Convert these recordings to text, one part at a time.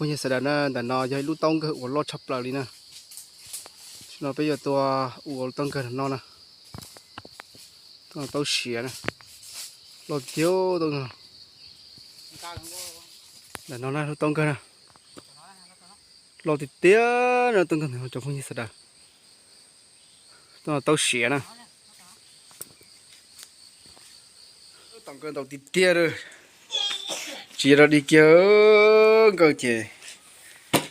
Phooj ywg sawv daws na, ntawm no yog ib lub taub nkawg uas loj tshaj plaws li na. Tam sim no peb yuav tuaj ua lub taub nkawg no na. Taub siav na. Loj tiag tiag. Ntawm no na lub taub nkawg na. Loj tiag tiag na taub nkawg ntawm no cov phooj ywg sawv daws. Taub siav na. Tom nkawg ntau tiag tiag li. Tsis yog dog dig kiag, nkawg ces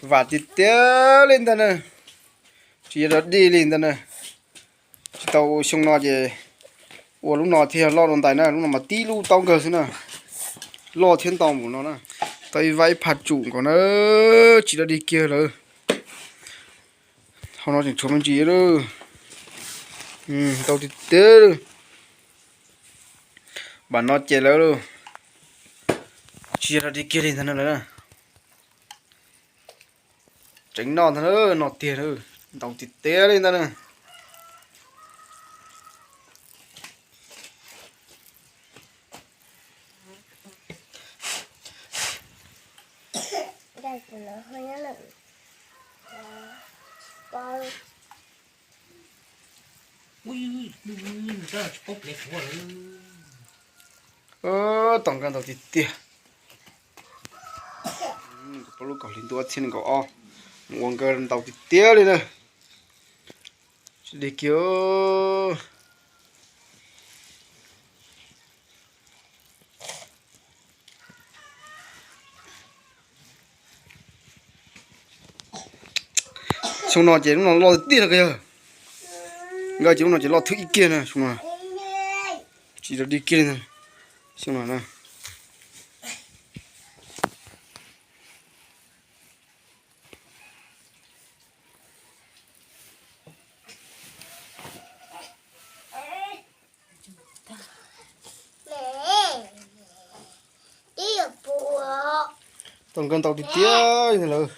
vam tiag tiag li ntag na. Tsis yog dog dig li ntag na. Tsis tau ua xyoo no ces ua lub no thiaj yog loj dua ntais na, lub no mas tib lub taub nkawg xwb na. Loj thiab ntau npaum no na. Tau ib vaib ib phav tsum nkaus na, tsis dog dig kiag lawm. Hauv no tseem tshuav me ntsis lawm. Ntau tiag tiag li. Npaum no ces lawm, tsis yog dog dig kiag li ntag na lawm. Tseem noj ntag na, noj tiag na, ntau tiag tiag li ntag na. Tom nkawg ntau tiag tiag. Kaum plaub lub kaum hli ntuj ob txhiab nees nkaum ob, mus ua nkawg ntau tiag tiag li na. Tsis dog dig kiag. Xyoo no ces lub no loj tiag tiag no yog. Nkawg ces lub no ces loj thwj ib kiag na xyoo no. Tsis dog dig kiag li ntag xyoo no na. Tom nkawg ntau tiag tiag li lawm.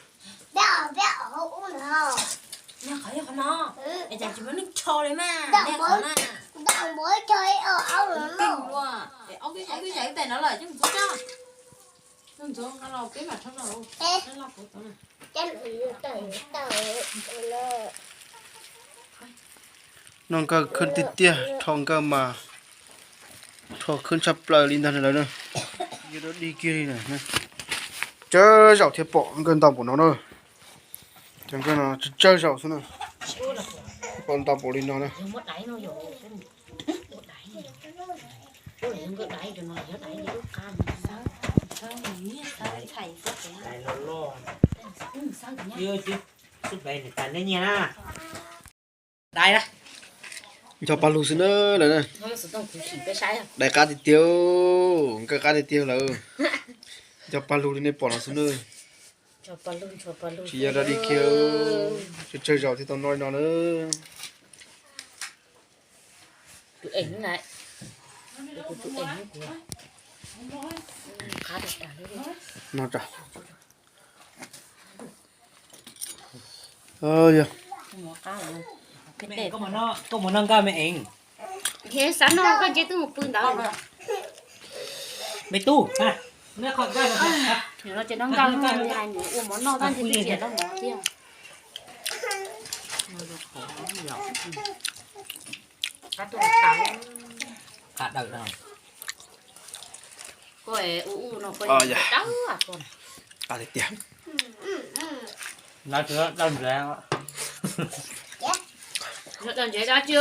Noj nkawg khwb tiag tiag, rho nkawg mas rho khwb tshaj plaws li ntag lawm na. Yog dog dig kiag li na. Tsawg zaum thiaj pom nkawg ntau npaum no na. Cov nkawg no tsawg zaum xwb na. Pom ntau npaum li no na. Dai na. Ncho paj lug xwb na lawm na. Dai qab tiag tiag, nkawg qab tiag tiag lawm. Ncho paj lug li nej pom no xwb na. Tsis yog dog dig kiag, tsawg tsawg zaus thiaj tau noj li no na. No. Yog. Koj mus noj nkaj me eev. Xav noj koj ntshe twb mus pw ntawd. Me tub, no ces noj nkaj, hais nws ua mov noj tab ntshe twb tsis noj mov thiab. Qab dawm no. Qab tiag tiag. Dawb ntsev dab tsi.